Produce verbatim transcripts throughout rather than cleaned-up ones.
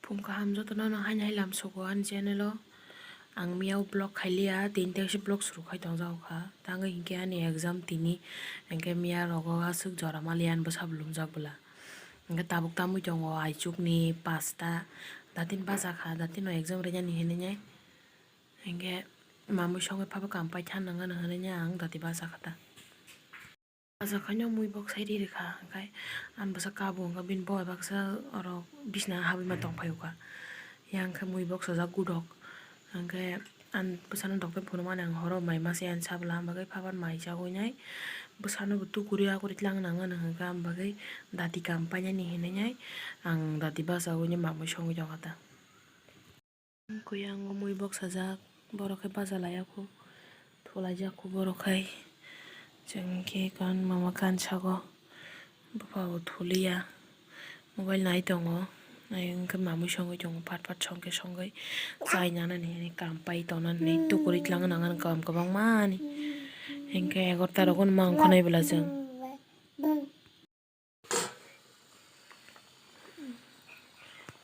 Kum kaham jotono no haino hai lam sugo ani channel o. Ang miyao vlog khailiya, tini teisa vlog suru khai tongjago kha. Tangwi hinkhe ani exam tini, hinkhe miya rogo aswk jora maliya ani bwsa bo lumjak bwla. Hinkhe tabuk tamwi tongo aichukni pasta, datino bacha kha, datino exam rinani hinwi nai. Hinkhe mamwi songwi phabo kam paitha nangano hinwi nai ang dati bacha kha ta. Bacha khaino mui boksai ri rikha, hinkhe ani bwsa kabo, hinkhe bini boi baksa oro bisna habwi ma tongphaio kha. Yang khe mui boksajak gudok, hinkhe ani bwsano doctor phunukmani ang horo mai masa ani sabla, ang bagwi phabar mai chagwi nai. Bwsano bo tukuri akuri tlang nangano hinkhe, ang bagwi dati kam painani hinwi nai ang dati bachagwi nai mamwi songwi tongkha ta. Kuyang o mui boksajak, borok khe bacha laiya khu, thulaijak khu borok khai. Chwng khe kan mama kan sago, bupha bo thuliya, mobile nai tongo. Ai wngkhe mamwi songwi tongo, pat pat songkhe songwi chai nanani hinwi kam pai tongnani tukuri tlang nangani kam kwbangma ni. Hinkhe egarota rogo ma ongkha nai bwla chwng.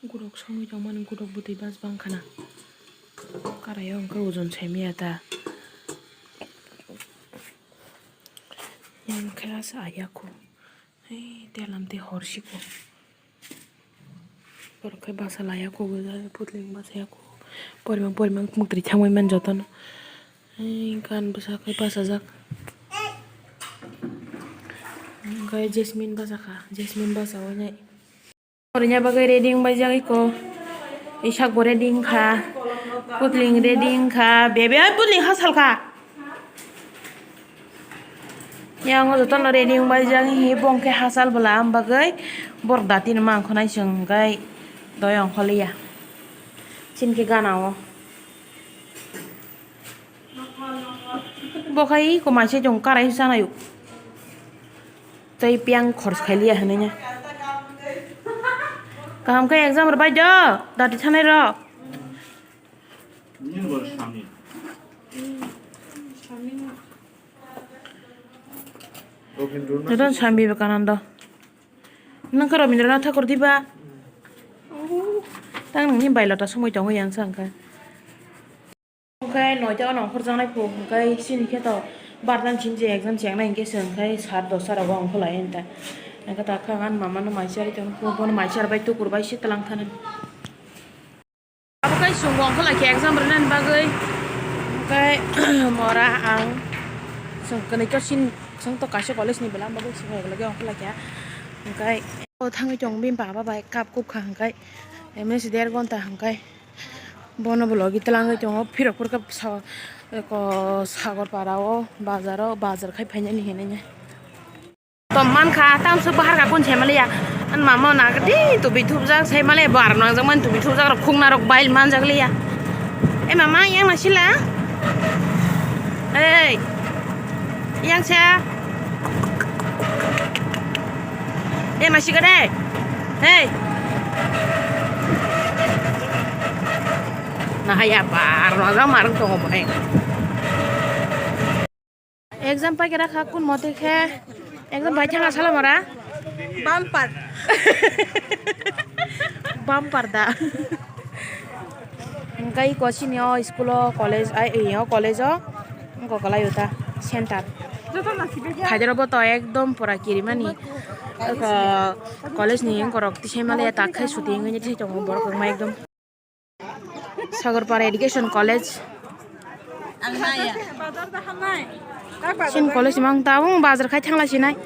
Gurok songwi tongmani, gurok bwtwi bas bang khana. Karaio wngkha ojon saimaya ta. Yang khe asa ayakho. Hei, telam tei hor siko. Borok khe basa laiya kho, putling basa ya kho. Porimang, porimang, mwtri thangwi man jotono. Hei, gan bwsa khe bachajak. Hwnkhe Jasmine bachakha, Jasmine bachawi nai. Porini bagwi ready wngbaijak iko. Isak bo ready wngkha. Putling ready wngkha. Bebe, ai putling ha salkha. Yang o jotono ready wngbaijak hi bong khe ha sal bwla, am bagwi borok dati no mang khonai chwng hwnkhe doi ongkholiya. Chini khe gana o. Bo khai iko mai se chwng karai chanai o. Tei piyang khorch khai liya hinui ya. Kaham khe exam rwbai do, dati thanai rok. Joto Swami Vivekananda. Nang khe Rabindranath Thakur diba? Tang nangni bailota sumui tongo yang sa wngkha. Hwnkhe noita o nongkhor jaknai phu hwnkhe chini khe to bardan chini je exam chengnai hwnkhe se hwnkhe sat dosta rogo ongkholai ta. Hwnkhe ta khe ang ani mama no mai charwi tong phu, bono mai char bai tukur bai se twlang thani. Abo khe chwng bo ongkholai khe exam rwnani bagwi. Hwnkhe mora ang chwng kwnwi to chini, chwng to kaisa college ni bwla bagwi chwng lage lage ongkholai kha. Hwnkhe o thangwi tong bini baba bai cup kuk kha hwnkhe M S der ghonta hwnkhe. Bono bo logi twlangwi tongo, phirok phurkhe sa-, eko Sagarpara o bazar o, bazar khai phainani hinui. Tom mankha, tamsok baharkha kun saimanliya. Ani mama o nagadi tubi thupjak saimanliya, bo aro nangjakmani tubi thupjak rok khukna rok bail manjakliya. E mama, yang nasila? Ei, yang sa? Yang nasika de? Hei. Nahaya par, nojak marwk tongo bo hai. Exam pai khe rakha kun mote khe. Exam pai thangna sala mora? Bumper. Bumper da. Hwnkhe iko sini o school o college, ai, o college o wngkha kwlai o ta center. Phaidoro bo to ekdom pura kirimani. Oko college ni wngkorok tisai maliya tak khai suti wngwi tisai tongo borok wngma ekdom. Sagarpara Education College. Sini college mang tabung bazar khai thangla sinai.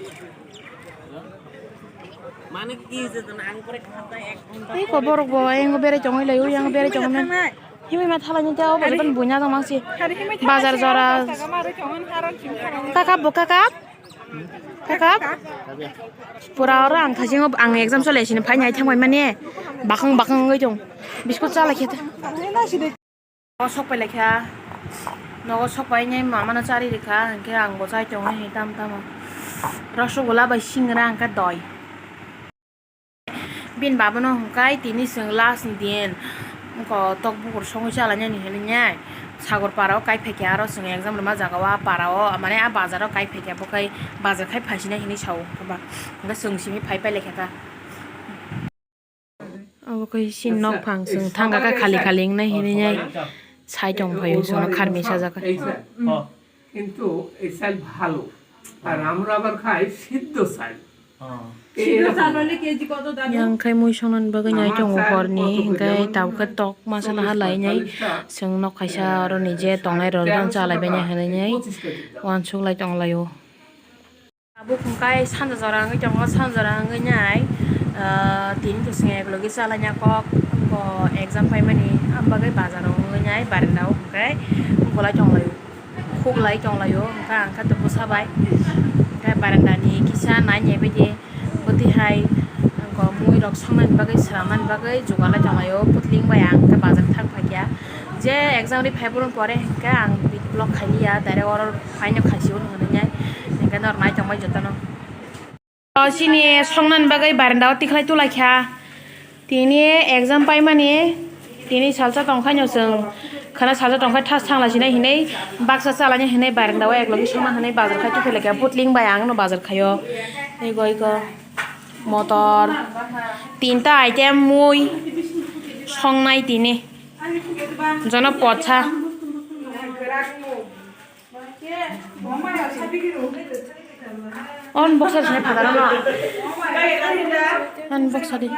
Tei ko borok bo ayang berai tongwi lai, uyang berai tongwi. Himwi ma thala ni tei obo jotono buina tongma si. Bazar jora. Kaka bo kaka. Kaka. Pura oro ang thajingo ang exam chole sini phai nai thangbai mani. Bakang bakang wngwi tong. Biskut chala khe. O sok pai lai kha. Nogo sok pai nai mama no chari rikha. Hwnkhe ang bo chai tongo hi tam tamo. Rosogula bai singra hwnkhe doi. Bini baba no hwnkhe tini chwng last ni din. Wngkha tok bukur songwi chalainani hinwi nai. Sagarpara o kai phaikha aro chwng exam rwma jaga o a para o mane a bazar o kai phaikha bo khai bazar khai phaisinai hinwi sao. Hwnkhe chwng simi phai pai lai kha ta. Abo Koi si nok phang chwng thangka kha khali khali wngnai hinwi nai sai tong phaio chwngno kharmi sajak kha. কিন্তু এই চাল ভালো। আর আমরা আবার খাই সিদ্ধ চাল। সিদ্ধ চাল হলে কেজি কত দাম? Yang khai mui songnani bagwi nai tongo horni, hingkai tabuk khe tok masa naha lai nai. Chwng nok kaisa aro nije tongnai rok chalai bai nai hinwi nai uansuk lai tong laio. Tabuk hwnkhe sanja jora wngwi tongo, sanja jora wngwi nai, ah, tini to chwng eklogi chalaina kok, bo exam paimani, ang bagwi bazaro wngwi nai, barenda o hwnkhe bolai tonglaio, khuklai tonglaio, hwnkhe ang khe to bwsa bai, hwnkhe barenda ni kisa nai nai baidi, bwtwi hai, mui rok songnani bagwi, swnamnani bagwi jugalai tonglaio, putling bai ang khe bazar thang phaikha, je exam ri phai phuru pore hwnkhe ang vlog khailiya, direct oro. Haino khaisio hinwi nai, hingke norok nai tongbai jotono. O chini songnani bagwi barenda o tikhlai tulai kha. Tini exam paimani, tini salsa tongkhaino chwng khana salsa tongkhai thas thangla sinai hinwi baksa chalani hinwi barenda o eklogi songna hinwi bazar khai tuphilai kha. Putling bai ang no bazar khaio. Ego ego motor tinta item mui songnai tini. Jono potsa. On boksa sini padar no. On boksa di.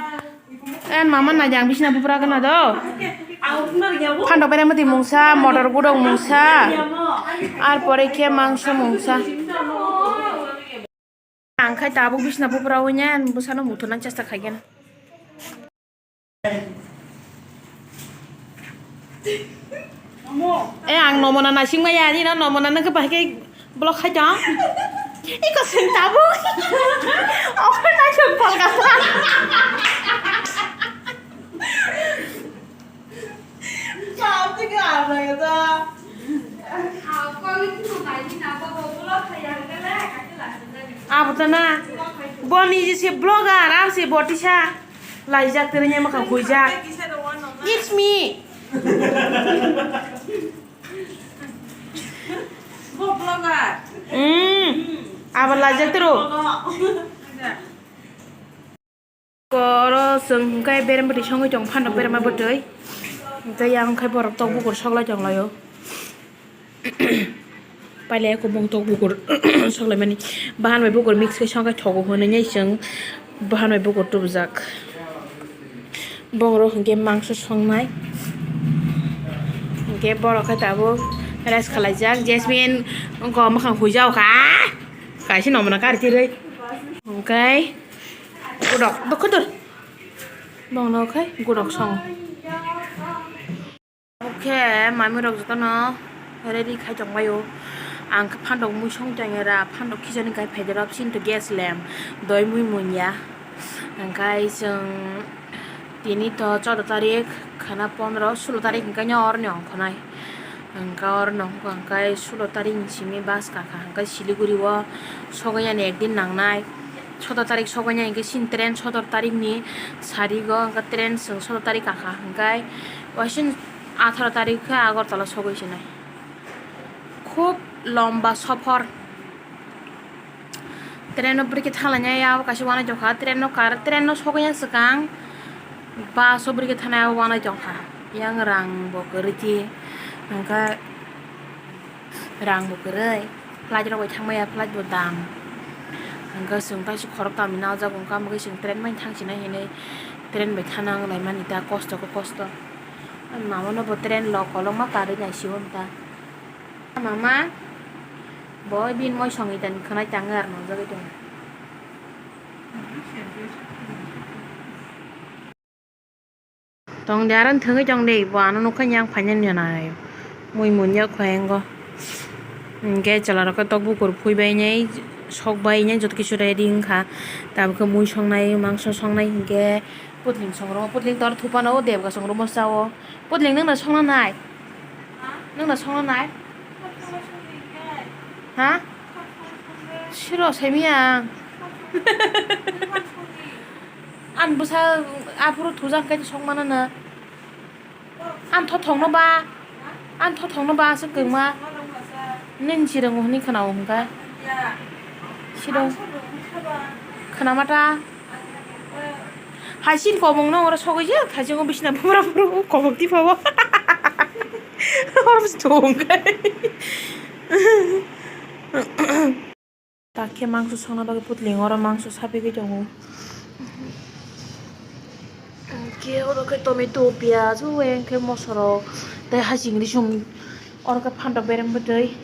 En mama na jang bisna bupra gana do. Phando bere mati mungsa, motor gudok mungsa. Ar pore khe mangso mungsa. Ang khai tabuk bisna bupra wngya, bwsano muthurna chesta khaigena. Eh, ang nomona naising maya, nino nomona nang khe bahai khe block khai tong. Iko sing tabuk. Okhor naising Kolkata. Abo to na. Bo niji se blogger, ar se botisa. Laijak tini nya maka huijak. It's me. Bo blogger. Mm. Abo laijak tiro. Oro chwng hwnkhe berem bwtwi songwi tongo, phano berema bwtwi. Hwnkhe yang khe borok tok bukur soklai tonglaio. Pailai kubung tok bukur soklaimani. Bahan bai bukur mix khe songkhe thogo hwnwi chwng bahan bai bukur tubujak. Bohrok hwnkhe mangso songnai. Hwnkhe borok khe tabuk rest khwlaijak. Jasmine wngkha mwkhang huijao kha. Kaisa nomna kari tirwi. Hwnkhe Gudok, dokho dur. Bongno khai gudok song. Oke, mami rok jotono ready khai tongbaio. Ang khe phandok mui song tongera, phandok khichani kai phaidera, bsini to gas lem, doi mui munya. Hwnkhe chwng tini to choudo tarik, khana pondro, sulo tarik hwnkhe nw oroni ongkhornai. Hwnkhe oro no hwnkha hwnkhe sulo tarik ni simi bus kakha hwnkhe Siliguri o sogwi yani ekdin nangnai. Sotor tarik sogwi nai hwnkhe chini train sotor tarik ni sarigo hwnkhe train chwng sotor tarik kakha hwnkhe waising atharo tarik khe Agartala sogwi sinai. Khub lomba sophor. Train no bwrwi khe thanglainai abo kaisa uanai tongkha, train no kar, train no sogwi ya swkang bus o bwrwi khe thangnai abo uanai tongkha. Yang rang bo kwrwi di, hwnkhe rang bo kwrwi, flight rok bai thangmaya, flight bo dam. Hwnkhe chwng taisa khoroktam ni najak wngkha, omo khe chwng train bai thang sinai hinwi train bai thana wng laimani ta, kosto khe kosto. Mama no bo train lo kolokma karwi naisio ta. Mama, bo bini moi songwi tani khwnai tangwi aro nongjagwi tongo. Tong de, aro thwngwi tong de, bo ano nukha yang phainani nai. Mui munya khoyengo. Hwnkhe chwla rok khe tok bukur phui bai nai, sok bai nai, joto kisu ready wngkha. Tabukhe mui songnai, mangso songnai, hwnkhe putling song rw, putling tor thupano, o debga song rw masa o. Putling nwngno songna nai? Nwngno songna nai? Ha? Siro saimanya ang. Ang bwsa aphuru thujak khe songmano no. Ang thothokno ba. Ang thothokno ba aswk kwma. Nini chirwngo hwnwi khwnao hwnkha. Siro. Khwnamata. Haisin kobong no oro sogwi je, thaisingo bisina bumra bumra kobong tiphabo. Oro se thung kai. Takhe mangso songna bagwi putling oro mangso sapigwi tongo. Hwnkhe oro khe tomato, piyaj, o hwnkhe mosorok tei hasing risum. Oro khe phantok berem bwtwi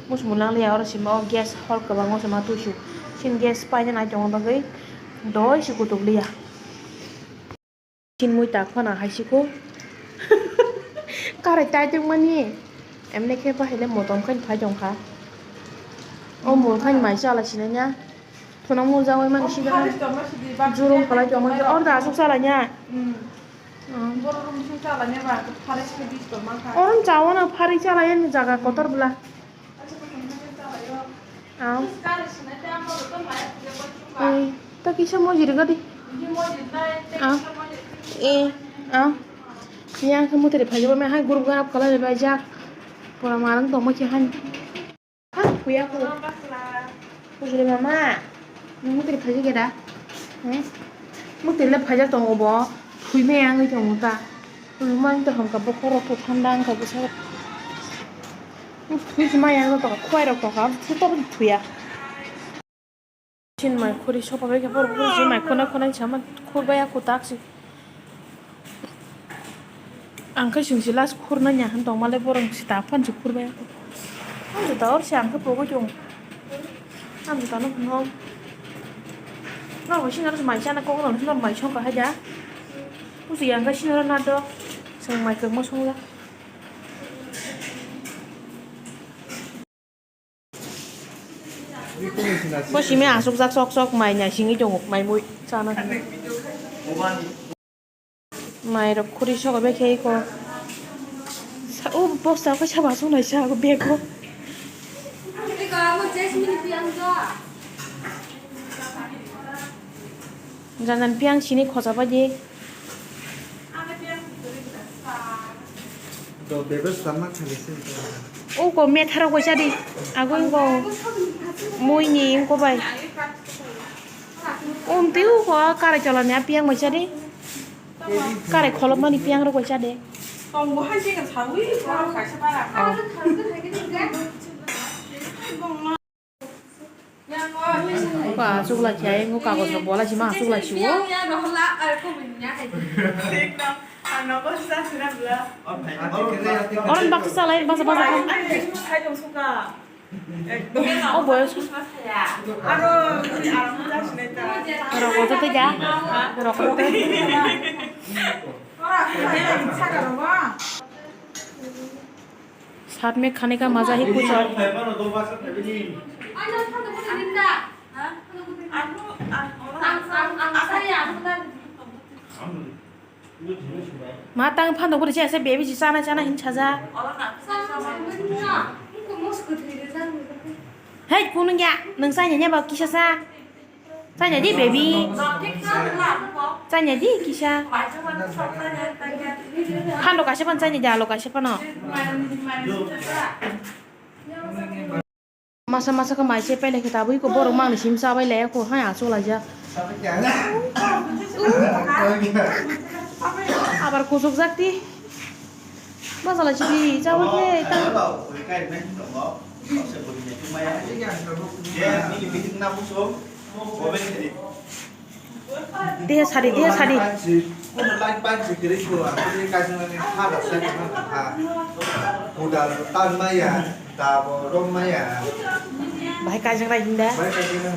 muchung langliya, oro sima o gas hor kwbangma sima tuisuk. Chini gas paina nai tongna bagwi doi se kutuk liya. Chinmui tak phano hai siko. Karai tai tongmani. Emne khe bahai le motom khai phai tongkha. O mul khai mai chala sinanya. Thunang mul jagoi mani sida. Jurung khalai tongmani. Orda asuk chala nya. Oron chawana phari chala yan jaga kotor bla. Aw. Ui, ta kisa mojir gadi. Aw. E, aw. Yang khe mutri phai ba me hai group garap kala le bai jak. Pura marang tong mo khe han. Ha, kuya ko. Kujure mama. Mutri phai geda. He? Mutri le phai jak tongo bo. Thui me yang tong ta. Rumang to hangka bokhorok to thanda wngkha bwsa. Thui se maya wngkha, khwai rok tongkha, se to thuya. Sin mai khuri sopa bai khe borok bwrwi se mai khwnai khwnai sama khur bai aku tak se. Ang khe sing se last khur nanya han tong malai borok se ta phan se khur bai aku. Ang se ta or se ang khe pogwi tong. Ang se ta no hwnwi. Norok sinaro mai chana kok rok sinaro mai songkha hai da. Pusu yang khe sinaro nadok. Chwng mai kwbangma songjak. Bo simi asukjak sok sok mai nai singwi tongo, mai mui chana. Mai rok khuri sogo be khe iko. Sa-, o bosta khe sabo asuk nai sa, o bag o. Jan jan piang sini khosa bai di. O ko metharo ko sadi. Ago ingo mui ni ingo bai. Umti o ko karai cholani a piang bai sadi. Karai kholop mani piang ro ko sadi. Ba, chukla khe, ayang o kagoz rok bola sima, chukla si o. Oron baksa chalai, baksa, baksa. O boyos. Rok o to ja. Rok o to. Sat me khane ka maza hi kuchar. Ma tang phano bwrwi se asa baby si chana chana hin saja. Hei, kunu ya, nang chanya nya ba kisa sa. Chanya di, baby. Chanya di, kisa. Phano kaisa phano chanya di, alo kaisa phano. Masa masa khe mai se pailai khe tabui ko borok mangni sim chabai laiya ko hai achuk laijak. Abar kuchuk jak ti. Masa lai chidi chabai khe ta. Dia sadi, dia sadi. Kono light ban si kwrwi ko, ang khe kaijaknani ha rok sai tongma ha. Kudal tang maya, tabo rom maya. Bahai kaijak nai hinda. Bai kaijaknai.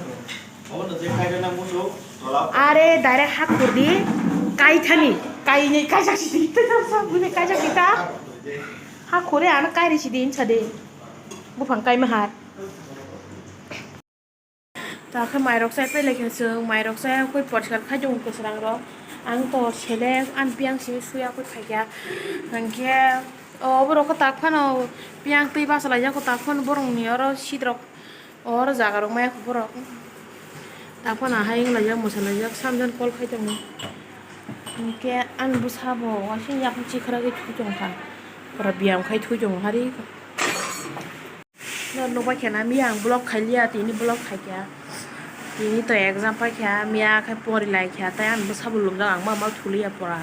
Obo no je kaijaknai muchung, tola. Are direct ha khurdi, kaithani, kainwi kaijak si, bini kaijak kita. Ha khuri ano kairi si din sadi. Buphang kaima har. Ta khe mairok chai pele khe chwng mairok chai koi porikar khai tongo kwchwrang rok. Ang to selek ani piyang simi suya koi phaikha. Hinkhe o borok khe tak phano piyang twi bachalaijak kho tak phano borokni oro seat rok oro jaga rok maya kho borok. Tak phano hai wnglaijak mwsalaijak samjani call khai tongo. Hinkhe ani bwsabo waisa yakung chikhwragwi thwi tongkha. Pura biyam khai thwi tongo hari. No, no bai khena mi ang vlog khai liya, tini vlog khai kha. Tini to exam paikha, miya khe pori laikha, tei ani bwsabo lumjak, ang ma ma thuliya pora.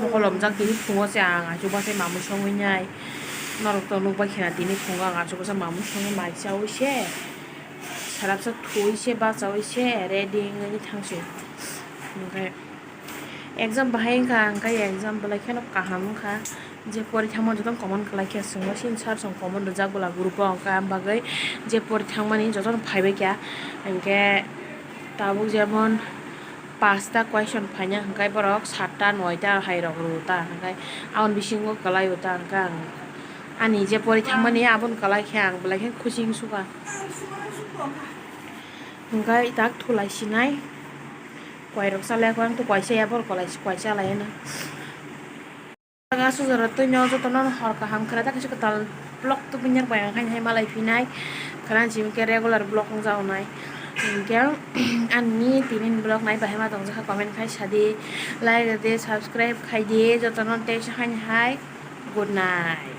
Mokol lumjak, tini phungo se ang achuk bachai mamung songwi nai. Norok to nukbai khena, tini phungo ang achuk bachai mamung songwi mai chaui se, sarapsa thuwi se, bachaui se, ready wngwi thangsi. Hwnkhe exam bahai wngkha, hwnkhe exam belai kheno kaham wngkha. Je pori thangmani jotono comment khlai khe chwngno, sini sir chwng comment rijak bwla group o, hwnkhe ang bagwi je pori thangmani jotono phaibai kha. Hwnkhe tabuk jemon pasta question phaina hwnkhe borok satta noita hai rok rw ta, hwnkhe aboni bisingo kwlai o ta, hwnkhe ang ani je pori thangmani abono kwlai khe ang belai khe khuching suka. Hwnkhe tak thulai sinai. Koirok chalai khe ang to koisa ya, borok kwlai, koisa lai na. Aswk jora twi no jotono hor kaham khwlai, ta kaisa kwtal vlog tubui nai, ang khe hai malai phinai khwlai, jim khe regular vlog wng jak nai. Hinkhe ani tini ni vlog nai bahai ma tong jak kha, comment khai sa di, like rw di, subscribe khai di, jotono tei sa hai hai. Good night.